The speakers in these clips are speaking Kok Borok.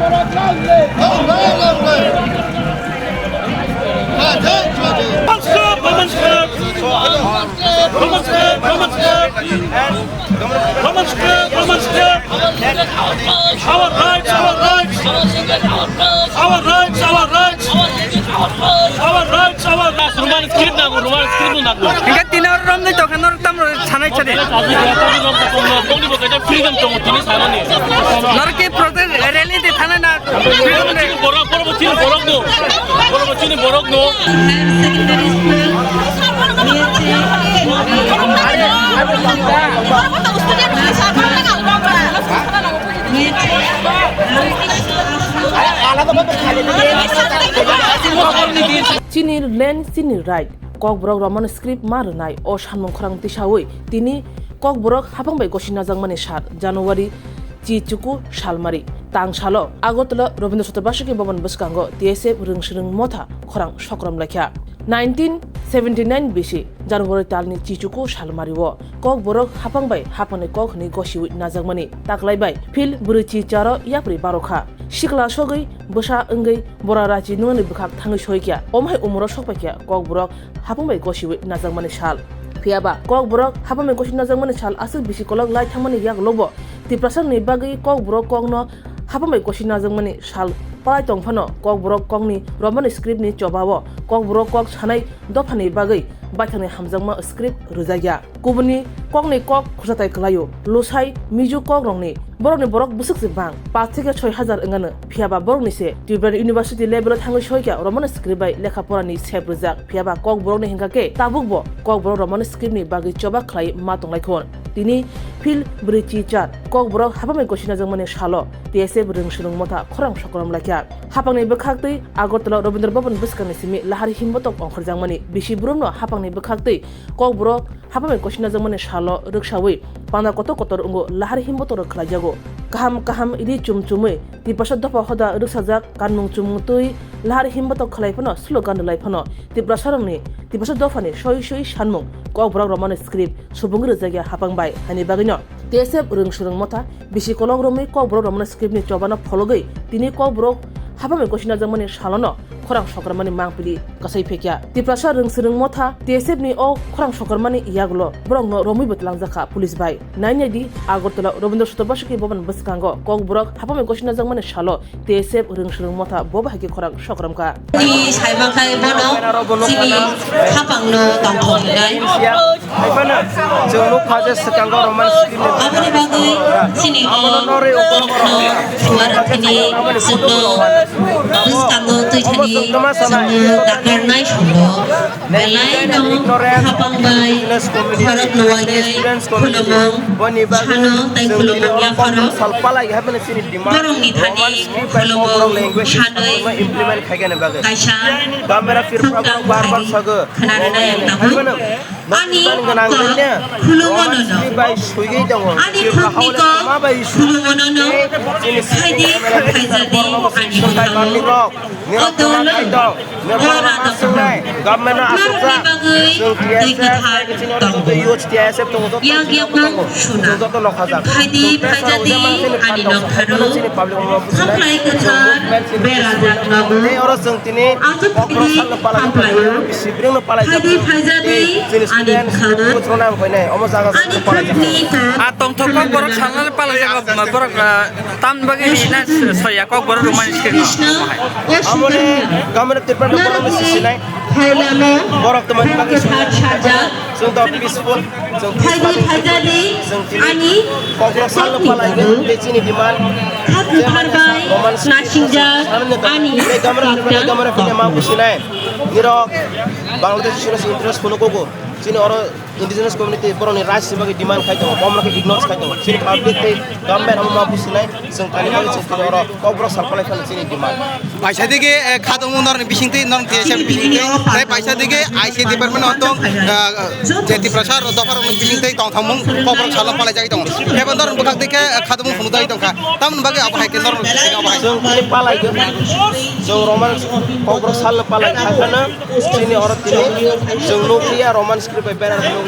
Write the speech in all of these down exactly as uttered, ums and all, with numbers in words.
Roman script, Roman script, Roman script, Roman script, Roman script, Roman script. Our rights, our rights, our rights, our rights, our rights, our rights. Roman script nango, Roman script nango. Hingke tini oro romni tokha norok tamo sanai sadi. Boni bo kaisa freedom tongo tini sanani. Norok ke protest rally de thana na. Borok, borok, chini borok no. Borok, chini borok no. Chini land, chini right. Kokborok Roman script ma rwnai o samung khorang tisaui tini Kokborok haphang bai gosi najakmani sal January chi chuku salmari tang salo Agartala Rabindra Chaturvasuki Bhavan bwskango T S F rwng swrwng motha khorang sokrom laikha. Nineteen seventy nine bisi January talni chi chuku salmario Kokborok haphang bai haphangni kok hwnwi gosiui najakmani taklai bai phil bwrwi chi charo yapri barokha. Sikla sogwi bwsa wngwi bora rachi nungni bwkhak thangwi soikya. Omhai umoro sokpaikya Kokborok haphang bai gosiui najakmani sal. Phiyaba Kokborok haphang bai gosi najakmani sal aswk bisi kolok lai thangmani yagulobo Tiprasani bagwi Kokborok kokno haphang bai gosi najakmani sal palai tongphano Kokborok kokni Roman script ni chobao Kokborok kok sanai dophani bagwi baithangni hamjakma script rwjakya. Kubuni kokni kok khursatai kwlaio, Lusai, Mizo kokrokni. Borokni borok bwswk se bang, pash theke soi hajar wngano. Phiyaba borokni se Tripura University level o thangwi soikha Roman script bai lekha porani sep rwjak. Phiyaba kokborokni hingka khe tabukbo kokborok Roman script ni bagwi choba khlai ma tonglaikhon. Tini phil bwrwi chi char kokborok haphangni gosi najakmani salo T S F rwng swrwng motha khorang sokrom laikha. Haphangni bwkhaktwi Agartala Rabindra Bhavan bwskangni simi lahar himbotok ongkhorjakmani bisi brumno haphangni bwkhaktwi kokborok haphangni gosi najakmani salo rwksaui panda kotor kotor wngo lahar himbotok rok khlaijago. Kaham kaham ri chum chumui Tiprasa dopha hoda rwksajak kanmung chumung twi lahar himbotok khlai phano slogan rwlai phano Tiprasarokni Tiprasa dophani soi soi sanmung kokborok Roman script subung rwjakya haphang bai haini bagwino T S F rwng swrwng motha bisi kolok romwi kokborok Roman script ni chobano phologwi tini kokborok haphangni gosi najakmani salono khorang sokramani mangpili kasai phekya. Tiprasa rwng swrwng motha T S F ni o khorang sokramani yagulo borokno romwi bo twlangjakha police bai. Nainai di Agartala Rabindra Chaturvasuki Bhavan bwskango kokborok haphangni gosi najakmani salo T S F rwng swrwng motha bo bahai khe khorang sokramkha. Tini saimakhai bono chini khapangno tongthok hinai. Haiphano chwng nukha je swkango Roman script ni Aboni bagwi chini o kokno phuarwkthini chwngno bwskango twithani chwngno takarnai songno belaino khapang bai khorok nuwaiwi khulumung sano tei khulumung yapharo borokni thani khulumung sanwi kaisa thukthang khainani nai ang tabuk. Ani kok khulumo nono. Ani khukni kok khulumo nono. Phaidi phaijadi ani bwkhao. O dolo, o radokno. Nokni bagwi twi kwthar tongo. Yak yakno suna. Phaidi phaijadi ani noktharo. Khaplai kwthar berajak nogo. Aswk khaidi khaplaio. Phaidi phaijadi ani bwkhao. Ani khukni kok. A tongthok kok borok salnani palai jago, borok, ah, tamni bagwi hina soya kok borok romani script no. Amoni gamani Tripura borok ni sisinai. Borok to mani bagwi soya. Chwng to peaceful, chwng peaceful. Chwng tini kokno salno palai tei chini demand. Romani script. Ani gamani Tripura gamani phine ma businai. Nirok Bangladesh sino interest kono koko. Chini oro indigenous community borokni rights ni bagwi demand khai tongo, bomrok khe ignore khai tongo. Chini public tei government amo ma businai, chwng kani bagwi chwng tini oro kokborok sal palai phano chini demand. Paisa dige, eh, khatungmung norokni bisingtwi, norok T S F ni bisingtwi, tei paisa dige I C department no tong, eh, je Tiprasa dopha rokni bisingtwi tongthokmung kokborok sal palai jagwi tongo. Ebo norok bwkhak dige, eh, khatungmung phunuk jagwi tongkha. Tamoni bagwi abo hai khe norok abo hai. Chwng tini palai khe, chwng Roman kokborok sal palai khai phano. Chini oro tini chwng nukliya Roman script bai banner phunuk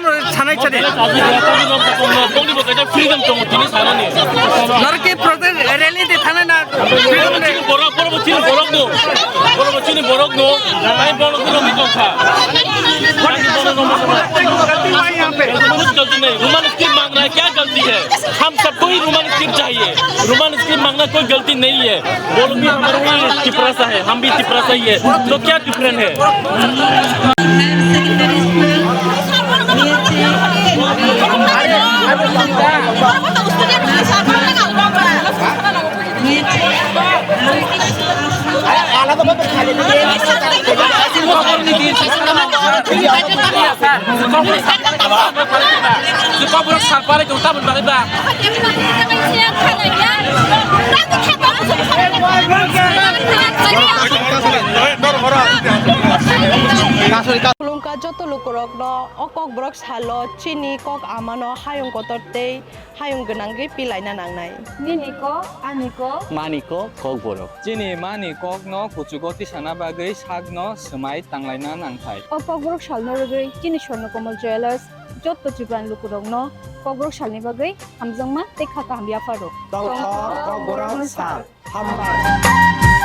Freedom sanai chadi. Norok ki protest rally de thana na freedom de. Borok, borok chini borok no. Borok chini borok no. Ai borok no mi kongkha. Gati wai yahan pe. कुछ गलती नहीं, Roman script मांग रहा है, क्या गलती है? हम सबको ही रोमन स्क्रिप्ट चाहिए। रोमन स्क्रिप्ट मांगना कोई गलती नहीं है। वो लोग भी हमारे ही तिपरासा है, हम भी तिपरासा ही है, तो क्या डिफरेंट है? Khulumkha joto lukurokno o Kokborok salo chini kok amano hayung kotor tei hayung gwnangwi pilaina nangnai. Nini kok, ani kok. Mani kok, Kokborok. Chini mani kokno kuchugo tisana bagwi sakno swmai tanglaina nangthai. O Kokborok salno rwgwi chini Swarnakomal Jewellers joto Tripurani lukurokno Kokborok salni bagwi hamjakma tei kha kaham yapharo. Tongkha Kokborok sal. Hambai.